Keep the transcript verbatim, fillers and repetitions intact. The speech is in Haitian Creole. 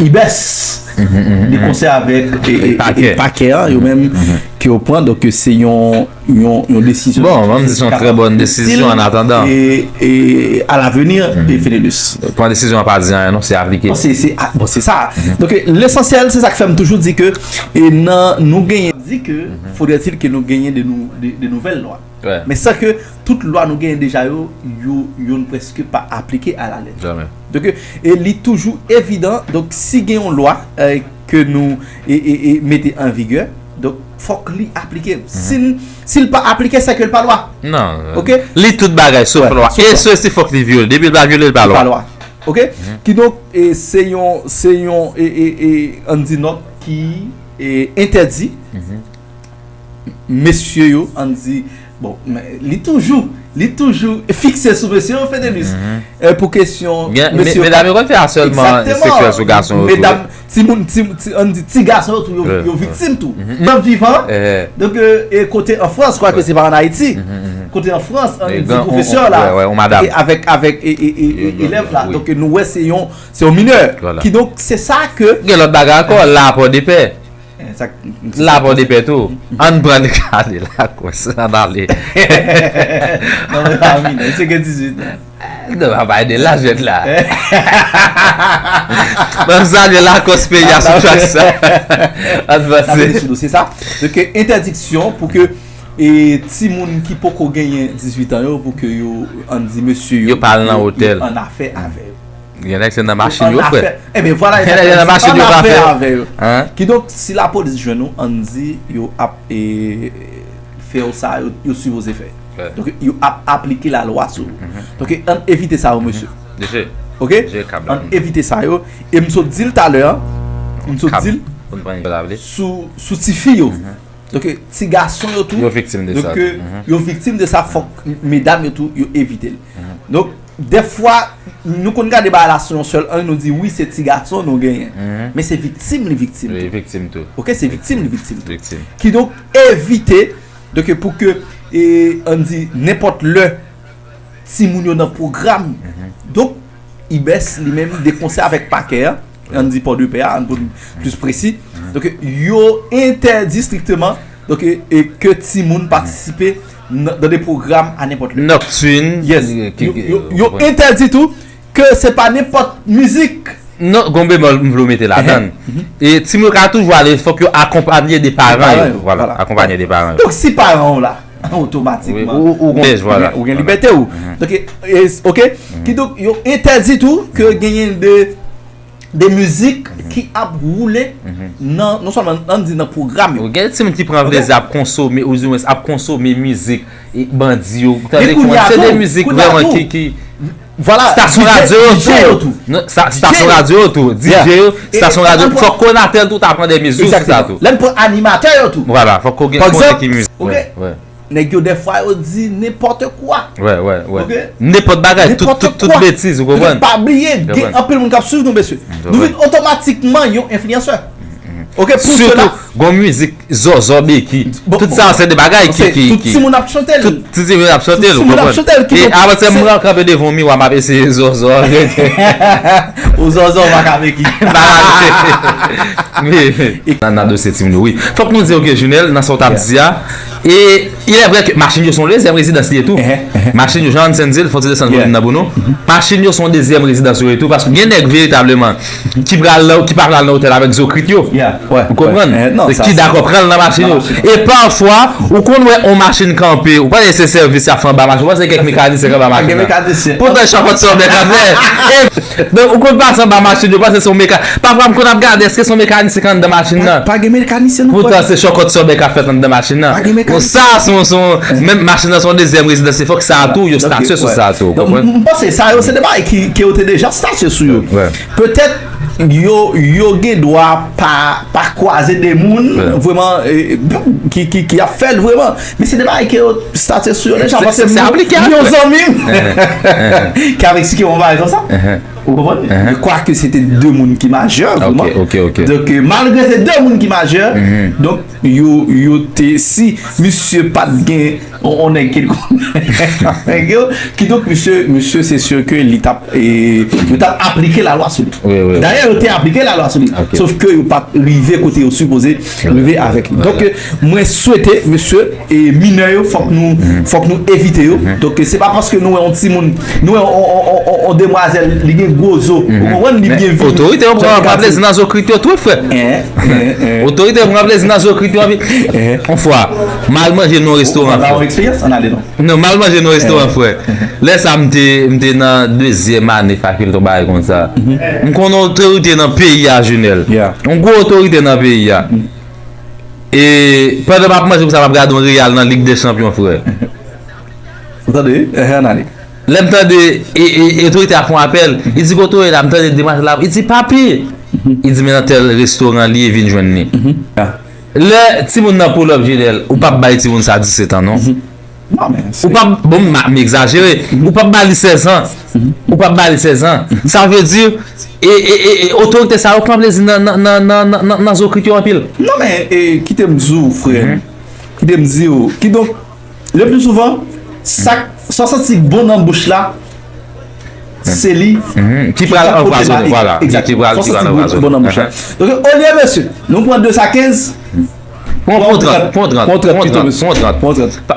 Ibès, de konsè avèk e, e, e, pakè an, yo menm, ke yo pran, donk se yon, yon, yon desizyon. Bon, mwen di se yon trè bòn desizyon an atandan. E, e, à l'avenir, e Fenelus. Pran desizyon an pa di anyen, non, se aplike. Bon, se, se, a- bon, se sa. Donk, lesansyèl, se sa k fè m toujou di ke, e nan, nou genyen di ke, faudrait-il ke nou genyen de, nou, de, de nouvelles lois. Men san ke tout lwa nou genyen deja yo, yo, youn prèske pa aplike à la lettre. Donk, e li toujou evidan, donk, si gen yon lwa, e, ke nou, e, e, e mete an vigè, donk, fòk li aplike. Si l, si l pa aplike, se ke l pa lwa. Non. Ok? Li tout bagay sof lwa. E se si fòk li vyole. Depi l pa vyole, l pa lwa. Ok? Kidonk, e, se yon, se yon, e, e, e, ann di nòt ki, e, entèdi mesye yo, ann di, bon, men li toujou, li toujou fikse sou mesye yo, Fenelus. E, pou kesyon mesye yo, medam yo konn fè sa sèlman, seksyèl sou gason yo tou. Medam, timoun, ti, ti, ann di, ti gason yo tou, yo, yo viktim tou. Nan vivan, donk, e, e kote an Frans, kwake se pa ann Ayiti, kote an Frans, ann di pwofesè la, e, avèk, avèk, e, e, e, e, elèv la. Donk, nou wè se yon, se yon minè. Kidonk, se sa ke gen lòt bagay ankò, lapò de pè. Lapò de pè tou. Ann pran gade lakòs, ann ale. Non, men pa minè, se ke dizuit an. Non, pa bay de laj jèt la. Ban m salye lakòs peyi a sou trak sa. Ann vanse. N ap rete sou dosye sa. Donk, entèdiksyon pou ke, e, timoun ki poko genyen dizuit an yo, pou ke yo, ann di, mesye yo, yo pa al nan otèl, ann afè avè yo. Gen nèg se nan machin yo, frè. Ebyen, vwala, gen nèg nan machin yo, pa fè avè yo. Kidonk, si lapolis jwenn ou, ann di, yo ap, e, fè w sa yo, yo sipoze fè. Donk, yo ap aplike lalwa sou ou. Donk, ann evite sa yo, mesye. Ok? Ann evite sa yo. E m sot di l talè, m sot di l sou, sou tifi yo. Donk, ti gason yo tou, yo viktim de sa. Donk, yo viktim de sa, fòk medam yo tou, yo evite l. Donk, dèfwa, nou konn gade bagay la sou yon sèl ang, nou di, wi, se ti gason nou genyen. Men se viktim li viktim tou. Wi, viktim tou. Ok, se viktim li viktim tou. Viktim. Kidonk, evite, donk, pou ke, e, ann di, nenpòt lè, timoun yo nan pwogram. Donk, Ibès, li menm, de konsè avèk pakè an, ann di Pòdepè a, ann pou n plis presi. Donk, yo entèdi strikteman, donk, e, e ke timoun patisipe nan, dans des programmes à n'importe l'heure. Nocturne. Yes. Yo, yo, yo entèdi tou ke se pa nenpòt mizik. Non, gon bemòl m vle w mete ladann. E timoun yo ka toujou ale, fòk yo akonpanye de paran yo. Vwala, akonpanye de paran yo. Donk, si paran w la, otomatikman, ou, ou gen, ou gen libète w. Donk, e, e, ok? Kidonk, yo entèdi tou ke genyen de, de mizik ki ap woule nan, non sèlman, ann di nan pwogram yo. Gen timoun ki pran plezi ap konsome, ouzimwens ap konsome mizik, e, bandi yo. Tande kouman se de mizik vrèman ki, ki, vwala, stasyon radyo yo tou. Non, sa, stasyon radyo yo tou. D J yo, stasyon radyo. Fòk Konatel tou ta pran de mizik sou sa tou. Lè n pran animatè yo tou. Vwala, fòk ou gen konnen ki mizik. Nèg yo dèfwa yo di nenpòt kwa. Nenpòt bagay, tout, tout, tout betiz, ou konprann? Pa bliye, gen anpil moun k ap swiv nou, mesye. Nou vin otomatikman yon enfliyansè. Ok, pou sila. Sitou, gon mizik, zòzò, beki. Tout sa, se de bagay ki, ki, tout timoun ap chante l. Tout timoun ap chante l, ou konprann? E avantyè, mwen kanpe devan yon miwa, m ap eseye zòzò. Ou zòzò, ou pa ka beki. Nan, nan dosye timoun yo, wi. Fòk nou di, ok, Junel, nan sa w t ap di a, e il est vrai que machin yo se yon dezyèm rezidans li ye tou. Machin yo, jan Hansen di l, fò ti desann volim nan pou nou. Machin yo se yon dezyèm rezidans yo ye tou, paske gen nèg veritableman ki pral nan, ki pa pral nan otèl avèk zokrit yo. Ou konprann? Ki dakò pran l nan machin yo. E pafwa, ou konn wè yon machin kanpe, ou panse se sèvis y ap fè anba machin, ou panse kèk mekanisyen k anba machin nan. Poutan, chòkòt sòbè k ap fè. Donk, ou konn pase anba machin yo, panse se yon meka-, pafwa, m konn ap gade, èske se yon mekanisyen k anndan machin nan? Pa gen mekanisyen nan. Poutan, se chòkòt sòbè k ap fèt anndan machin nan. Bon, sa, se yon, se yon, menm machin nan, se yon dezyèm rezidans, se fòk sa tou, yo statye sou sa tou, ou konprann? M panse sa yo, se de bagay ki, ke yo te deja statye sou yo. Petèt, yo, yo gen dwa pa, pa kwaze de moun, vrèman, e, ki, ki, ki ap fè l vrèman. Men se de bagay ke yo statye sou yo deja, paske m gen yon zanmi m ki ap eksplike yon bagay konsa. Ou konprann? Kwake se te de moun ki majè, vrèman. Ok, ok, ok. Donk, malgre se de moun ki majè, donk, yo, yo te, si misye pa t gen yon nèg ki konn nèg yo, kidonk, misye, misye, se si ke li t ap, e, yo t ap aplike lalwa sou li. Wi, wi. Dayè, yo te aplike lalwa sou li. Ok. Sof ke yo pa t rive kote yo sipoze rive avèk li. Donk, mwen swete, mesye, e minè yo, fòk nou, fòk nou evite yo. Donk, se pa paske nou wè yon timoun, nou wè yon, yon, yon, yon, yon demwazèl, li gen gwo zo. Ou konprann? Li byen vini. Otorite yo pran plezi nan zo krit yo tou, frè. Otorite yo pran plezi nan zo krit yo anpil. Yon fwa, m al manje nan yon restoran, frè. Non, m al manje nan yon restoran, frè. Lè sa, m te, m te nan dezyèm ane fakilte, yon bagay konsa. M konn yon otorite nan peyi a, Junel. Yon gwo otorite nan peyi a. E pandan m ap manje konsa, m ap gade yon Real nan Lig de Chanpyon, frè. Ou tande? Ehe, analiz. Lè m tande e, e, e otorite a fè yon apèl, li di, "Kote w ye la?" M tande demwazèl la, li di, "Papi!" Li di, "Men nan tèl restoran li ye, vin jwenn li." Lè timoun nan pull up, Junel, ou p ap bay timoun sa disèt an, non. Non, men ou p ap, bon, m, m egzajere. Ou p ap ba li sèz an. Ou p ap ba li sèz an. Sa vle di, e, e, e, e otorite sa yo pran plezi nan, nan, nan, nan, nan, nan, nan zo krit yo anpil. Non, men, e, kite m di w, frè. Kite m di w. Kidonk, le pli souvan, sa, sa w santi bon nan bouch la, se li ki pral anpwazonnen, vwala. Egzakteman. Sa w santi bon, bon nan bouch la. Donk, olye, mesye, nou pran de sa kenz, pran, pran trant, pran trant, pran trant, pran trant.